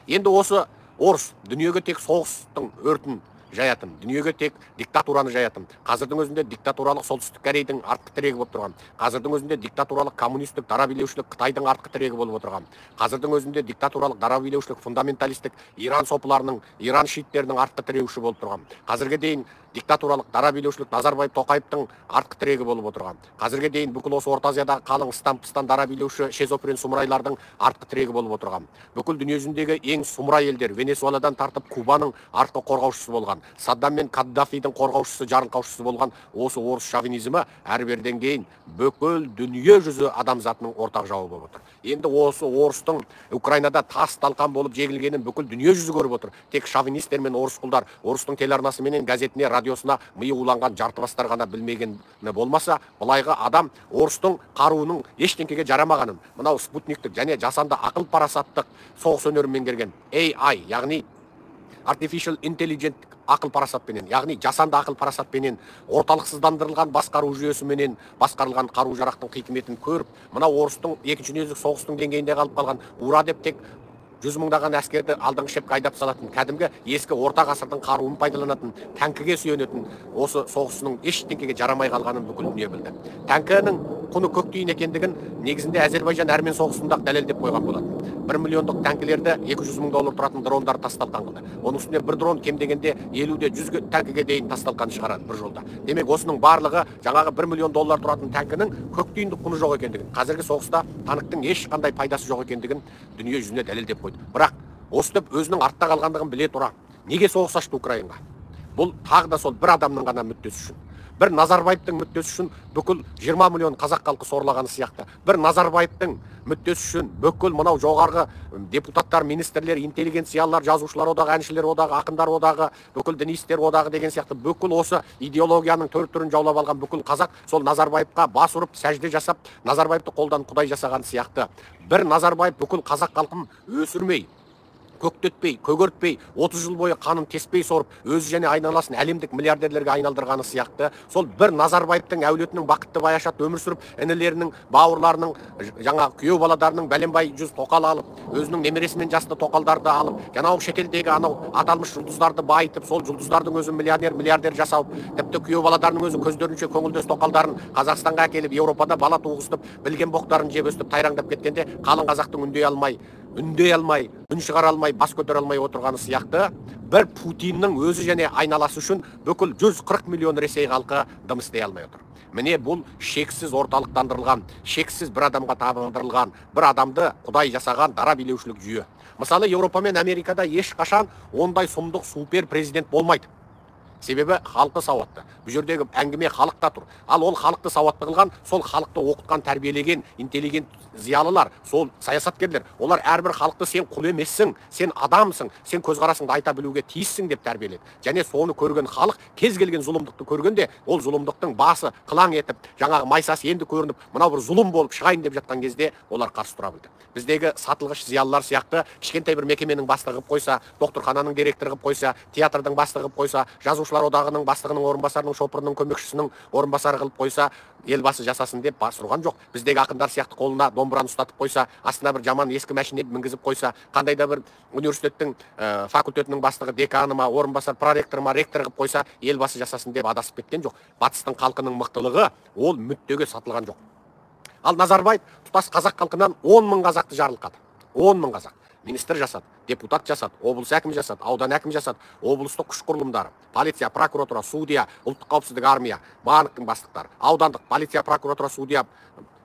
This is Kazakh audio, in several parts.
Енді осы орыс дүниеге тек соғыстың өртін жаятын, дүниеге тек диктатураны жаятын, қазірдің өзінде диктатуралық Солтүстік Корейдің артқы тірегі болып тұрған, қазірдің өзінде диктатуралық коммунистік дара билеушілік Қытайдың артқы тірегі болып отырған, қазірдің өзінде диктатуралық дара билеушілік фундаменталистік Иран сопыларының, Иран шииттерінің артқы тіреуші болып тұрған, қазірге дейін диктатуралық дара билеушілік Назарбаев Тоқаевтың артқы тірегі болып отырған, қазірге дейін бүкіл осы Орта Азиядағы қалың ыстан-пыстан дара билеуші шизофрен сұмырайлардың артқы тірегі болып отырған, бүкіл дүниежүзіндегі ең сұмырай елдер Венесуэладан тартып Кубаның артқы қорғаушысы болған, Саддам мен Каддафидің қорғаушысы, жарылқаушысы болған осы орыс шовинизмі әрі-беріден кейін бүкіл дүние жүзі адамзатының ортақ жауы болып отыр. Енді осы орыстың Украинада тас талқан болып жегілгенін бүкіл дүние жүзі көріп отыр. Тек шовинистер мен орыс құлдар, орыстың телеарнасы менен газетіне, радиосына миы уланған жартыбастар ғана білмегені болмаса, былайғы адам орыстың қаруының ештеңкеге жарамағанын, мынау спутниктік және жасанды ақыл парасаттық соғыс өнерін меңгерген AI, яғни Artificial Intelligent ақыл парасатпенен, яғни жасанды ақыл парасатпенен орталықсыздандырылған басқару жүйесіменен басқарылған қару жарақтың қикметін көріп, мынау орыстың екінші дүниежүзілік соғыстың деңгейінде қалып қалған ура деп тек 100 мыңдаған әскерді алдыңғы шепке айдап салатын, кәдімгі ескі орта ғасырдың қаруын пайдаланатын, тәңкіге сүйенетін осы соғысының ештеңкеге жарамай қалғанын бүкіл дүние білді. Тәңкінің құны көк тиын екендігін негізінде Әзербайжан әрмен соғысында дәлелдеп қойған болатын. 1 миллиондық тәңкілерді 200 мың доллар тұратын дрондар тас талқан қылды. Оның үстіне бір дрон кем дегенде 50-де 100 тәңкіге дейін тас талқан шығарады бір жолда. Демек, осының барлығы жаңағы 1 миллион доллар тұратын тәңкінің көк тиындық құны жоқ екендігін, қазіргі соғыста танктың ешқандай пайдасы жоқ екендігін дүние жүзіне дәлелдеп қойды. Бірақ осытып өзінің артта қалғандығын біле тұра неге соғыс ашты Украинаға? Бұл тағы да сол бір адамның ғана мүддесі үшін. Бір Назарбаевтың мүддесі үшін бүкіл 20 миллион қазақ халқы сорлағаны сияқты. Бір Назарбаевтың мүддесі үшін бүкіл мынау жоғарғы депутаттар, министрлер, интеллигенциялар, жазушылар одағы, әншілер одағы, ақындар одағы, бүкіл діни істер одағы деген сияқты бүкіл осы идеологияның төрт түрін жаулап алған бүкіл қазақ сол Назарбаевқа бас ұрып, сәжде жасап, Назарбаевты қолдан құдай жасаған сияқты. Бір Назарбаев бүкіл қазақ халқын өсірмей, көктетпей, көгертпей, 30 жыл бойы қанын теспей сорып, өзі және айналасын әлемдік миллиардерлерге айналдырғаны сияқты, сол бір Назарбаевтың әулетінің бақытты баяшат өмір сүріп, інілерінің, бауырларының, жаңа күйеу балаларының бәленбай жүз тоқал алып, өзінің немересімен жасты тоқалдарды алып, жаңағы шетелдегі анау аталмыш жұлдыздарды байытып, сол жұлдыздардың өзін миллионер, миллиардер жасап, тіпті күйеу балаларының өзі көздерінше көңілдес тоқалдарын Қазақстанға әкеліп, Еуропада бала туғызып, білген боқтарын жеп өстіп тайраңдап кеткенде қалың қазақтың үндей алмай, үндей алмай, үн шығара алмай, бас көтере алмай отырғаны сияқты, бір Путиннің өзі және айналасы үшін бүкіл 140 миллион Ресей халқы дым істей алмай отыр. Міне бұл шексіз орталықтандырылған, шексіз бір адамға табындырылған, бір адамды құдай жасаған дара билеушілік жүйе. Мысалы, Еуропа мен Америкада ешқашан ондай сұмдық супер президент болмайды. Себебі халқы сауатты. Бұл жердегі әңгіме халықта тұр. Ал ол халықты сауатты қылған, сол халықты оқытқан, тәрбиелеген интеллигент зиялылар, сол саясаткерлер, олар әрбір халықты сен құл емессің, сен адамсың, сен көзқарасыңды айта білуге тиіссің деп тәрбиеледі. Және соны көрген халық кез келген зұлымдықты көргенде, ол зұлымдықтың басы қылаң етіп, жаңағы майсасы енді көрініп, мынау бір зұлым болып шығайын деп жатқан кезде олар қарсы тұра білді. Біздегі сатылғыш зиялылар сияқты кішкентай бір мекеменің бастығы қылып қойса, докторхананың директоры қылып қойса, театрдың бастығы қылып қойса, жазушылар одағының бастығының орынбасарының, шопырының көмекшісінің орынбасары қылып қойса, елбасы жасасын деп бас ұрған жоқ. Біздегі ақындар сияқты қолына домбыраны ұстатып қойса, астына бір жаман ескі мәшине мінгізіп қойса, қандай да бір университеттің факультетінің бастығы, деканы ма, орынбасар, проректоры ма, ректор қылып қойса, елбасы жасасын деп адасып кеткен жоқ. Батыстың халқының мықтылығы ол мүддеге сатылған жоқ. Ал Назарбаев тұтас қазақ халқынан 10 мың қазақты жарылқады. 10 мың қазақ. Министр жасады, депутат жасады, облыс әкімі жасады, аудан әкімі жасады, облыстық күш құрылымдары, полиция, прокуратура, судья, ұлттық қауіпсіздік армия, банктің бастықтары, аудандық полиция, прокуратура, судья,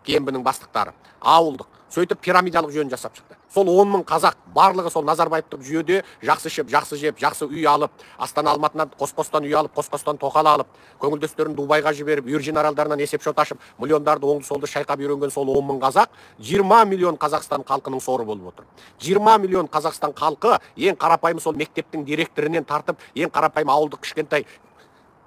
КМБ-ның бастықтары, ауылдық. Сөйтіп пирамидалық жүйені жасап шықты. Сол 10 мың қазақ барлығы сол Назарбаевтық жүйеде жақсы ішіп, жақсы жеп, жақсы үй алып, Астана Алматынан қос-қостан үй алып, қос-қостан тоқал алып, көңілдестерін Дубайға жіберіп, Вирджин аралдарынан есепшот ашып, миллиондарды оңды-солды шайқап үйренген сол 10 мың қазақ 20 миллион Қазақстан халқының соры болып отыр. 20 миллион Қазақстан халқы ең қарапайым сол мектептің директорынан тартып, ең қарапайым ауылдық кішкентай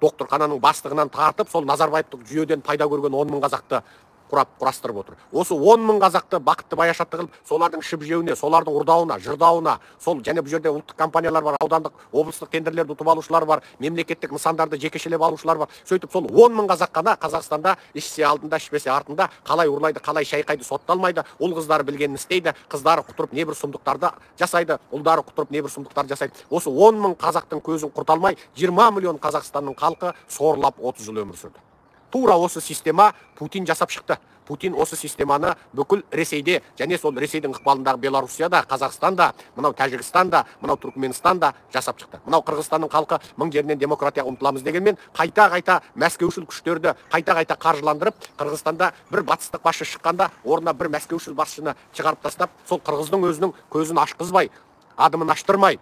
докторхананың бастығынан тартып, сол Назарбаевтық жүйеден пайда көрген 10 мың қазақты құрап құрастырып отыр. Осы 10 мың қазақты бақытты баяшатты қылып, солардың ішіп жеуіне, солардың ұрдауына, жырдауына, сол және бұл жерде ұлттық компаниялар бар, аудандық, облыстық тендерлерді ұтып алушылар бар, мемлекеттік нысандарды жекешелеп алушылар бар. Сөйтіп сол 10 мың қазақ қана Қазақстанда ішсе алдында, ішпесе артында, қалай ұрлайды, қалай шайқайды, сотталмайды, ұл қыздары білгенін істейді, қыздары құтырып небір сұмдықтарды жасайды, ұлдары құтырып небір сұмдықтарды жасайды. Осы 10 мың қазақтың көзін құрта алмай, 20 миллион Қазақстанның халқы сорлап 30 жыл өмір сүрді. Тура осы система Путин жасап шықты. Путин осы системаны бүкіл Ресейде және сол Ресейдің ықпалындағы Белоруссияда, Қазақстанда, мынау Тәжікстанда, мынау Түркменстанда жасап шықты. Мынау Қырғызстанның халқы мың жерінен демократияға ұмтыламыз дегенмен, қайта-қайта мәскеушіл күштерді қайта-қайта қаржыландырып, Қырғызстанда бір батыстық басшы шыққанда орнына бір мәскеушіл басшыны шығарып тастап, сол қырғыздың өзінің көзін ашқызбай, адымын аштырмай,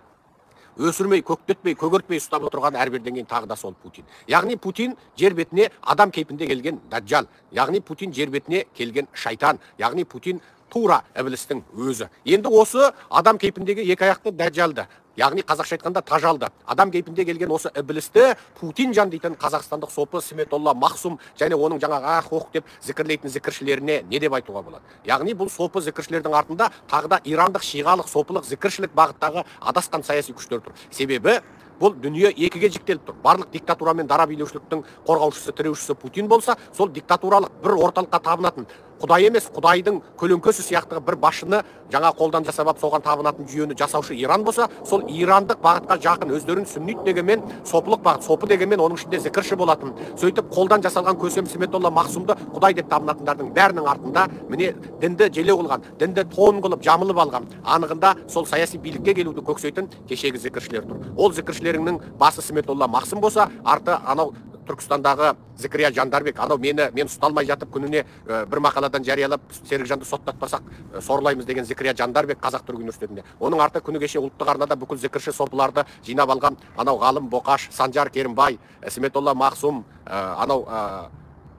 өсірмей, көктетпей, көгертпей ұстап отырған әрбірден кейін тағы да сол Путин. Яғни Путин жер бетіне адам кейпінде келген даджал, яғни Путин жер бетіне келген шайтан, яғни Путин тура ібілістің өзі. Енді осы адам кейпіндегі екі аяқты даджалды, яғни қазақша айтқанда тажалды, адам кейпінде келген осы ібілісті Путин жан дейтін қазақстандық сопы Сметолла Мақсум және оның жаңағы ах ох деп зікірлейтін зікіршілеріне не деп айтуға болады? Яғни бұл сопы зікіршілердің артында тағы да ирандық, шиғалық, сопылық, зікіршілік бағыттағы адасқан саяси күштер тұр. Себебі бұл дүние екіге жіктеліп тұр. Барлық диктатура мен дара билеушіліктің қорғаушысы, тіреушісі Путин болса, сол диктатуралық бір орталыққа табынатын, Құдай емес, Құдайдың көлеңкесі сияқты бір басшыны жаңа қолдан жасап алып, соған табынатын жүйені жасаушы Иран болса, сол ирандық бағытқа жақын өздерін сүннит дегенмен, сопылық бағыт, сопы дегенмен оның ішінде зікірші болатын. Сөйтіп қолдан жасалған көсем Сметолла Мақсумды Құдай деп табынатындардың бәрінің артында міне дінді желеу қылған, дінді тон қылып жамылып алған, анығында сол саяси билікке келуді көксейтін кешегі зікіршілер тұр. Ол зікіршілерінің басы Сметолла Мақсум болса, арты анау Түркістандағы Зікірия Жандарбек, анау мен ұсталмай жатып күніне бір мақаладан жариялап Серікжанды соттатпасақ сорлаймыз деген Зікірия Жандарбек Қазақ түрік университетінде. Оның арты күні кеше ұлттық арнада бүкіл зікірші сопыларды жинап алған анау ғалым Боқаш, Санжар Керімбай, Сметолла Мақсум, анау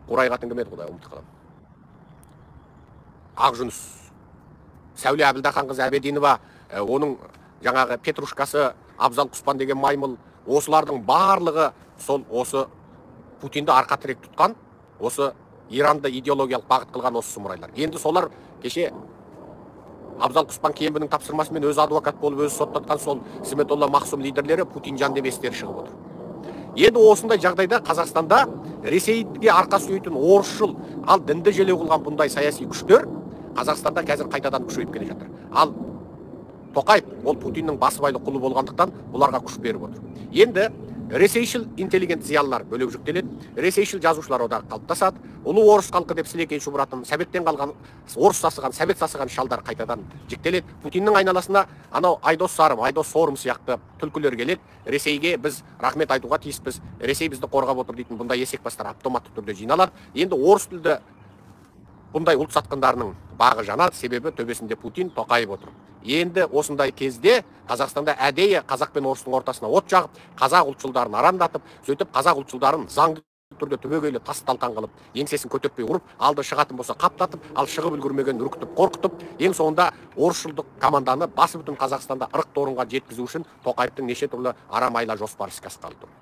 Қурайға кім еді, Құдай ұмытып қаламын. Ақжүніс, Сәуле Әбілдаханқызы Әбединова, оның жаңағы Петрушкасы Абзал Құспан деген маймыл, осылардың барлығы сол осы Путинді арқа тірек тұтқан, осы Иранды идеологиялық бағыт қылған осы сұмырайлар. Енді солар кеше Абзал Құспан кемпірінің тапсырмасымен өзі адвокат болып өзі соттатқан сол Сметолла Мақсум лидерлері Путин жан деп естері шығып отыр. Енді осындай жағдайда Қазақстанда Ресейге арқа сүйейтін орысшыл, ал дінді желеу қылған бұндай саяси күштер Қазақстанда қазір қайтадан күшейіп келе жатыр. Ал Тоқаев ол Путиннің басыбайлы құлы болғандықтан бұларға күш беріп отыр. Енді ресейшіл интеллигент зиялылар бөлек жүктеледі, ресейшіл жазушылар одағы қалыптасады, ұлы орыс халқы деп сілекей шұбыратын, сәбеттен қалған орыс сасыған, сәбет сасыған шалдар қайтадан жіктеледі. Путиннің айналасына анау Айдос Сарым, Айдос Сорым сияқты түлкілер келеді. Ресейге біз рахмет айтуға тиіспіз, Ресей бізді қорғап отыр дейтін бұндай есекбастар автоматты түрде жиналады. Енді орыс тілді бұндай ұлт сатқындарының бағы жанады, себебі төбесінде Путин, Тоқаев отыр. Енді осындай кезде Қазақстанда әдейі қазақ пен орыстың ортасына от жағып, қазақ ұлтшылдарын арандатып, сөйтіп қазақ ұлтшылдарын заңды түрде түбегейлі тас талқан қылып, еңсесін көтертпей ұрып, алды шығатын болса қаптатып, ал шығып үлгермеген үркітіп, қорқытып, ең соңында орысшылдық команданы басы бүтін Қазақстанда ырық торынға жеткізу үшін Тоқаевтың неше түрлі арам айла жоспары іске асқалы тұр.